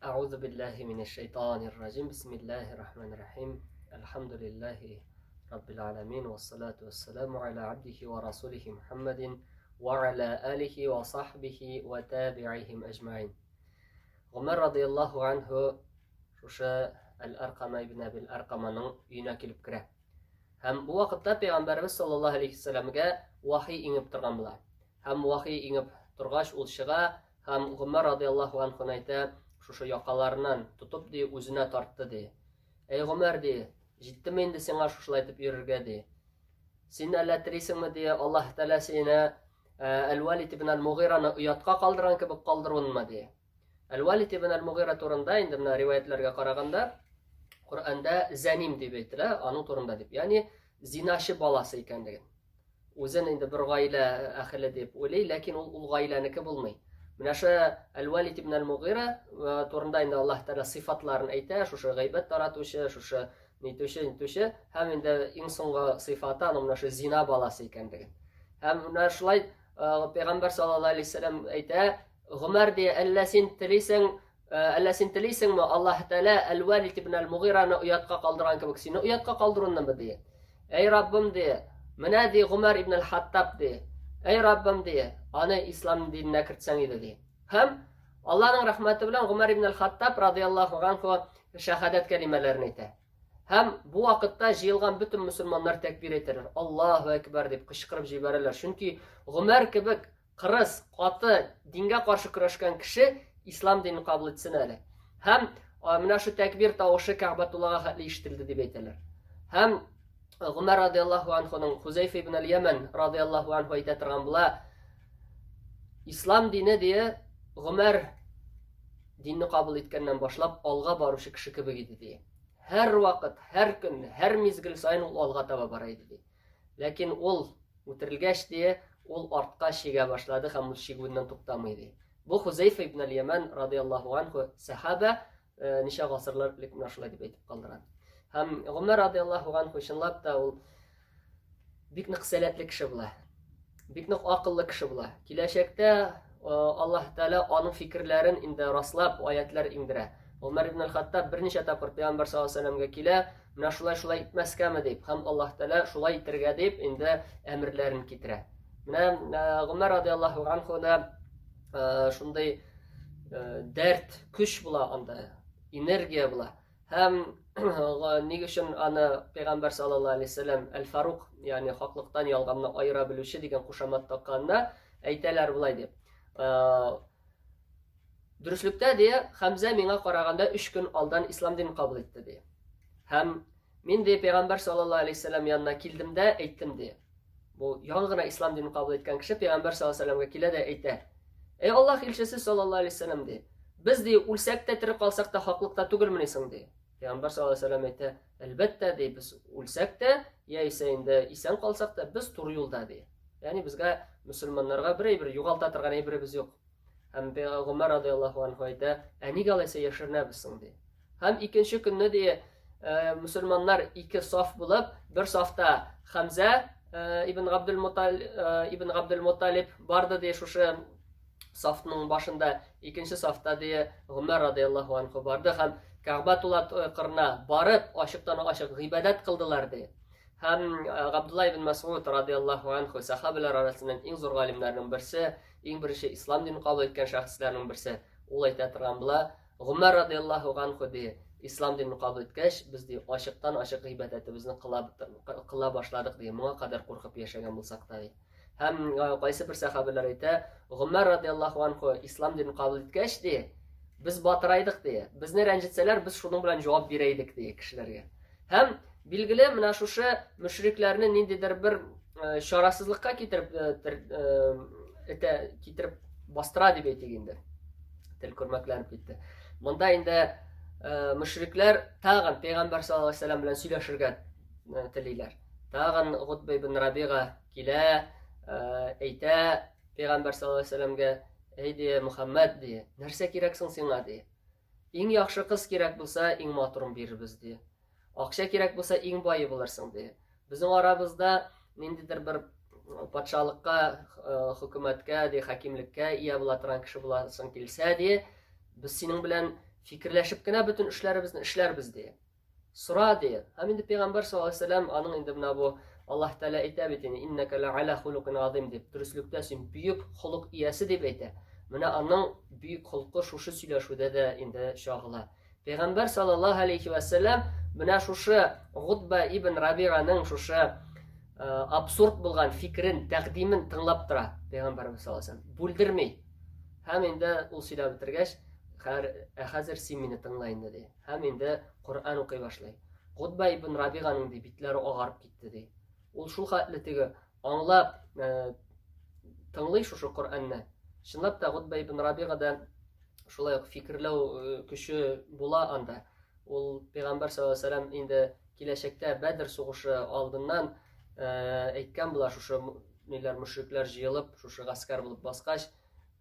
Әгъузу биллаһи минәш шайтанир раҗим. Бисмиллаһир рахманир рахим. Әлхәмдүлиллаһи раббил аламин вассалату вассаламу аля абдихи ва расулихи Мухаммадин ва аля алихи ва сахбихи ва табиихим әҗмәин. Гомәр радыяллаһу анһу шушы Әл-Аркама ибн Әбил Аркаманың өенә килеп керә. Һәм бу вакытта Пәйгамбәребез саллаллаһу алейхи вәсәләмгә вахи иңеп торган була. Һәм вахи иңеп торгач, ул чыга һәм Гомәр радыяллаһу анһуны әйтә, шушы якаларыннан тотып ди, үзенә тартты ди. Әй Гомәр ди, җиттеме инде сиңа шушылай итеп йөрергә ди. Син әллә телисеңме ди, Аллаһ Тәгалә сине Әл-Валид ибн Әл-Мугыйраны оятка калдырган кебек калдыруынмы ди. Әл-Валид ибн Әл-Мугыйра турында инде менә риваятләргә караганда Коръәндә зәним дип әйтелә, аның турында дип. Ягъни зиначы баласы икәнлеген. Үзен инде бер гаилә әһеле дип уйлый, ләкин ул ул гаиләнеке булмый. Менә шу Әл-Валид ибн Әл-Мугыйра турында инде Аллаһ Тәгалә сыйфатларын әйтә, шушы гайбәт таратучы, шушы нитүче, нитүче һәм инде иң соңгы сыйфаты аның менә шу зина баласы икәнлеген. Һәм менә шулай Пәйгамбәр саллаллаһу алейһи вәсәлләм әйтә, Гомәр ди, әллә син телисең, әллә син телисеңме, Аллаһ Тәгалә Әл-Валид ибн Әл-Мугыйраны оятка калдырган кебек сине оятка калдыруыннымы ди. Әй Раббым ди, менә ди Гомәр ибн Әл-Хаттаб ди. Әй Раббым ди, аны ислам диненә кертсәң иде ди. Һәм Аллаһның рәхмәте белән Гомәр ибн Әл-Хаттаб радияллаһу анху шәһадәт кәлимәләрен әйтә. Һәм бу вакытта җыелган бөтен мөселманнар тәкбир әйтәләр. Аллаһу әкбәр дип кычкырып җибәрәләр. Чөнки Гомәр кебек кырыс, каты, дингә каршы көрәшкән кеше ислам динен кабул итсен әле. Һәм менә шу тәкбир тавышы Кәгъбәтуллага хәтле ишетелде дип әйтәләр. Һәм Гомәр радияллаһу анхуның Хузәйфа ибн аль-Яман радияллаһу анху әйтә торган була, Ислам дине дие Гомәр динне кабул иткәннән башлап алга баручы кеше кебек иде ди. Һәр вакыт, һәр көн, һәр мизгел саен ул алга таба бара иде ди. Ләкин ул үтерелгәч ди, ул артка чигә башлады һәм ул чигүеннән туктамый ди. Бу Хузәйфа ибн аль-Яман радияллаһу анху сахаба ничә гасырлар элек менә шулай дип әйтеп калдырган. Һәм Гомәр радияллаһу анху чынлап та ул бик нык сәләтле кеше була. Бик нык акыллы кеше була. Киләчәктә Аллаһ Тәгалә аның фикерләрен инде раслап аятлар иңдерә. Гомәр ибн аль-Хаттаб берничә тапкыр Пәйгамбәр саллаллаһу алейһи вәсәлләмгә килә, менә шулай шулай итмәскәме дип, һәм Аллаһ Тәгалә шулай итергә дип инде әмерләрен китерә. Менә Гомәр радияллаһу анху да шундый дәрт, көч була анда, энергия була. Һәм ни өчен аны Пәйгамбәр саллаллаһу алейһи вәсәлләм Әл-Фарук, ягъни хаклыктан ялганны аера белүче дигән кушамат такканына әйтәләр болай дип. Дөреслектә ди, Хәмзә миңа караганда 3 көн алдан ислам динен кабул итте ди. Һәм мин ди Пәйгамбәр саллаллаһу алейһи вәсәлләм янына килдем дә әйттем ди. Бу яңа гына ислам динен кабул иткән кеше Пәйгамбәр саллаллаһу алейһи вәсәлләмгә килә дә әйтә. Эй Аллаһ илчесе саллаллаһу алейһи вәсәлләм ди. Без ди үлсәк тә тере калсак та хаклыкта түгелмени соң ди. Пәйгамбәр саллаллаһу алейһи вәсәлләм әйтә, әлбәттә ди, без үлсәк тә, яисә инде исән калсак та, без туры юлда ди. Ягъни безгә мөселманнарга бер әйбер югалта торган әйберебез юк. Һәм Гомәр радияллаһу анһу әйтә, ә нигә алайса яшеренәбез соң ди. Һәм икенче көнне ди, мөселманнар ике саф булып, бер сафта Хәмзә ибн Габдул ибн Габдул Муталиб барды ди шушы сафның башында, икенче сафта ди Гомәр радияллаһу анһу барды һәм Кәгъбәтулла кырына барып, ачыктан ачык гыйбадәт кылдылар ди. Һәм Габдулла ибн Масуд радияллаһу анһу сахабалар арасыннан иң зур галимнәрнең берсе, иң беренче ислам динен кабул иткән шәхесләрнең берсе, ул әйтә торган була, Гомәр радияллаһу анху ди, ислам динен кабул иткәч, без ди ачыктан-ачык гыйбадәтебезне кыла, кыла башладык ди, моңа кадәр куркып яшәгән булсак та ди. Һәм кайсы бер сәхабәләр әйтә, Гомәр радияллаһу анху ислам динен кабул иткәч ди, без батырайдык ди, безне рәнҗетсәләр, без шуның белән җавап бирәйдек ди кешеләргә. Һәм билгеле, менә шушы мөшрикләрне ниндидер бер чарасызлыкка китереп этә, китереп бастыра дип әйтик инде. Тел көрмәкләнеп китте. Монда инде мөшрикләр тагын пәйгамбәр саллаллаһу алейһи вәсәлләм белән сөйләшергә телиләр. Тагын Гутба ибн Рабига килә, әйтә пәйгамбәр саллаллаһу алейһи вәсәлләмгә, "Әй ди, Мөхәммәд ди, нәрсә кирәк соң сиңа?" ди. Иң яхшы кыз кирәк булса, иң матурын бирербез, ди. Акча кирәк булса, иң бае булырсың, ди. Безнең арабызда ниндидер бер патшалыкка, хөкүмәткә, ди, хакимлеккә ия була торган кеше буласың килсә, ди, без синең белән Фикерләшеп кенә бөтен эшләребезне эшләрбез, ди. Сора, ди. Һәм инде пәйгамбәр саллаллаһу алейһи вәсәлләм аның инде менә бу Аллаһ Тәгалә әйтә бит инде, иннәкә лә'аля хулукин азим дип, дөреслектә син бөек холык иясе дип әйтә. Менә аның бөек холкы шушы сөйләшүдә дә инде чагыла. Пәйгамбәр саллаллаһу алейхи вәсәлләм менә шушы Гутба ибн Рабиганың шушы э, абсурд булган фикерен, тәкъдимен тыңлап тора Пәйгамбәрбез саллаллаһу алейхи вәсәлләм. Бүлдерми. Һәм инде ул сөйләп бетергәч, хәр, ә хәзер син мине тыңла инде ди. Һәм инде Коръән укый башлый. Гутба ибн Рабиганың ди битләре агарып китте ди. Ул шул хәтле теге аңлап э, тыңлый шушы Коръәнне. Чынлап та Гутба ибн Рабигада шулай ук фикерләү э, көче була анда. Ул пәйгамбәр саллаллаһу алейһи вәсәлләм инде киләчәктә Бәдр сугышы алдыннан э, әйткән була шушы ниләр мөшрикләр җыелып, шушы гаскәр булып баскач,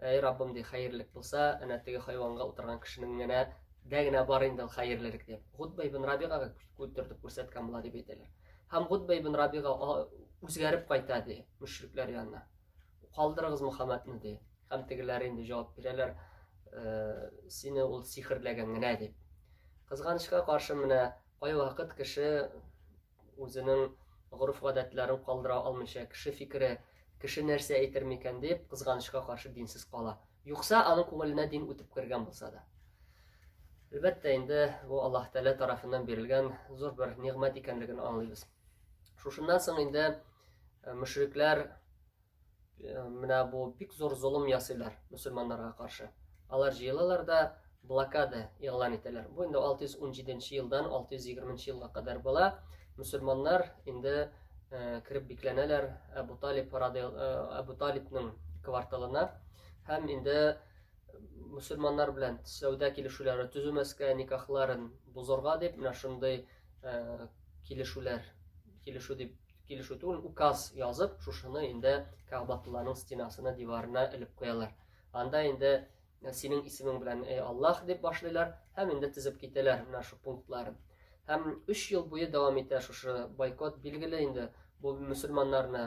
әй Раббым ди, хәерлек булса, әнә теге хайванга утырган кешенең генә дә генә бар инде ул хәерлелек дип. Гутба ибн Рабигага күтәртеп күрсәткән була дип әйтәләр. Һәм Гутба ибн Рабига үзгәреп кайта ди мөшрикләр янына. Калдырыгыз Мөхәммәдне ди. Һәм тегеләр инде җавап бирәләр, э, сине ул сихерләгән генә дип. Кызганычка каршы менә кайвакыт кеше үзенең гореф-гадәтләрен калдыра алмыйча, кеше фикере, кеше нәрсә әйтер микән дип, кызганычка каршы динсез кала. Юкса аның күңеленә дин үтеп кергән булса да. Әлбәттә инде бу Аллаһ Тәгалә тарафыннан бирелгән зур бер нигъмәт икәнлеген аңлыйбыз. Шушыннан соң инде э, мөшрикләр Э, менә бу бик зур золым ясыйлар мөселманнарга каршы. Алар җыелалар да блокада игълан итәләр. Бу инде 617 елдан 620 елга кадәр була. Мөселманнар инде э, кереп бикләнәләр Әбу Талиб э, Әбу Талибның кварталына һәм инде мөселманнар белән сәүдә килешүләре төземәскә, никахларын бозарга дип менә шундый килешүләр, килешү дип килешү түгел, указ язып, шушыны инде Кәгъбатулланың стенасына, диварына элеп куялар. Анда инде синең исемең белән эй Аллаһ дип башлыйлар һәм инде тезеп китәләр менә шу пунктларын. Һәм 3 ел буе дәвам итә шушы бойкот. Билгеле инде бу мөселманнарны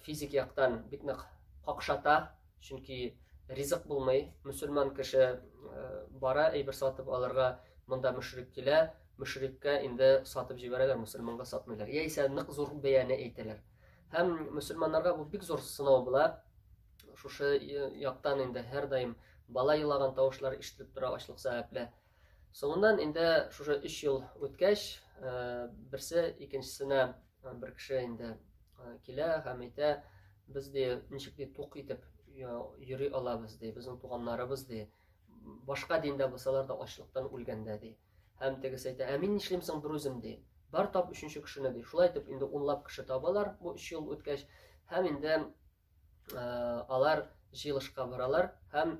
физик яктан бик нык какшата, чөнки ризык булмый. Мөселман кеше э, бара әйбер сатып алырга, монда мөшрик килә, мөшриккә инде сатып җибәрәләр, мөселманга сатмыйлар. Яисә нык зур бәяне әйтәләр. Һәм мөселманнарга бу бик зур сынау була. Шушы э, яктан инде һәрдаим бала елаган тавышлар ишетелеп тора ачлык сәбәпле. Соңыннан инде шушы 3 ел үткәч, э, берсе икенчесенә э, бер кеше инде килә һәм әйтә, без ди ничек ди тук итеп йөри алабыз ди, безнең туганнарыбыз ди, башка диндә булсалар да ачлыктан үлгәндә ди. Һәм тегесе әйтә, ә мин нишлим соң берүзем, ди. Бар тап өченче кешене, ди. Шулай итеп инде унлап кеше табалар бу өч ел үткәч. Һәм инде алар җыелышка баралар һәм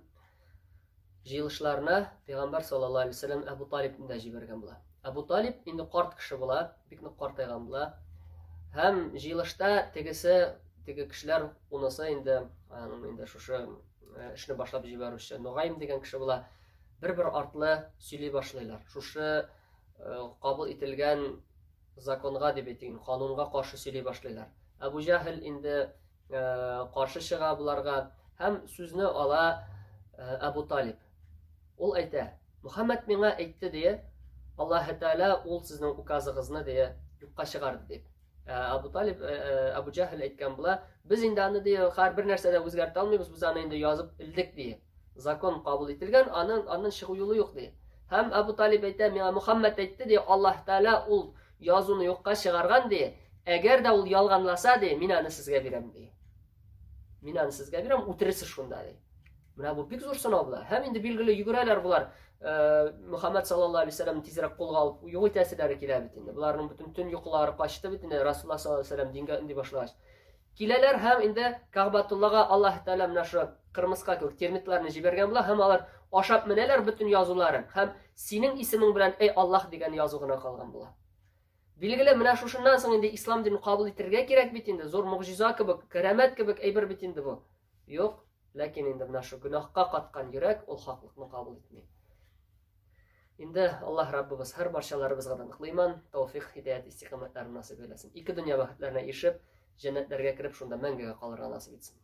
җыелышларына пәйгамбәр саллаллаһу алейһи вәсәлләм Әбу Талибны да җибәргән була. Әбу Талиб инде карт кеше була, бик нык картайган була. Һәм җыелышта тегесе, теге кешеләр унысы инде аның инде шушы эшне башлап җибәрүче Нугайм дигән кеше була. Бер-бер артлы сөйли башлыйлар. Шушы э, кабул ителгән законга дип әйтик, канунга каршы сөйли башлыйлар. Әбу Җаһел инде э, каршы чыга боларга һәм сүзне ала э, Әбу Талиб. Ул әйтә, Мөхәммәд миңа әйтте дие, Аллаһ Тәгалә ул сезнең указыгызны дие юкка чыгарды дип. Әбу Талиб, Әбу Җаһел әйткән була, без инде аны ди, һәр бер нәрсә дә үзгәртә алмыйбыз, без аны инде язып элдек ди. Закон кабул ителгән, анын аннан чыгу юлы юк ди. Һәм Әбу Талиб әйтә, миңа Мөхәммәд әйтте ди, Аллаһ Тәгалә ул язуны юкка чыгарган ди. Әгәр дә ул ялганласа ди, мин аны сезгә бирәм ди. Мин аны сезгә бирәм, үтерерсез шунда ди. Менә бу бик зур сынау була. Һәм инде билгеле йөгерәләр болар. Э, Мөхәммәд саллаллаһу алейһи вәсәлләм тизрәк кулга алып юк итәселәре килә бит инде. Боларның бөтен төн йокылары качты бит инде Расулуллаһ саллаллаһу алейһи вәсәлләм дингә өнди башлагач. Киләләр һәм инде Кәгъбатуллага Аллаһ Тәгалә менә шу кырмыска кебек термитларны җибәргән була һәм алар ашап менәләр бөтен язуларын һәм синең исемең белән эй Аллаһ дигән язу гына калган була. Билгеле, менә шушыннан соң инде ислам динен кабул итәргә кирәк бит инде, зур могҗиза кебек, кәрәмәт кебек әйбер бит инде бу. Юк, ләкин инде менә шу гөнаһка каткан йөрәк ул хаклыкны кабул итми. Инде Аллаһ Раббыбыз һәр барчаларыбызга да ныклы иман, тәүфик, һидаят, истикамәтләрен насыйп әйләсен. Ике дөнья бәхетләренә ирешеп, җәннәтләргә кереп, шунда мәңгегә калырга насыйп итсен.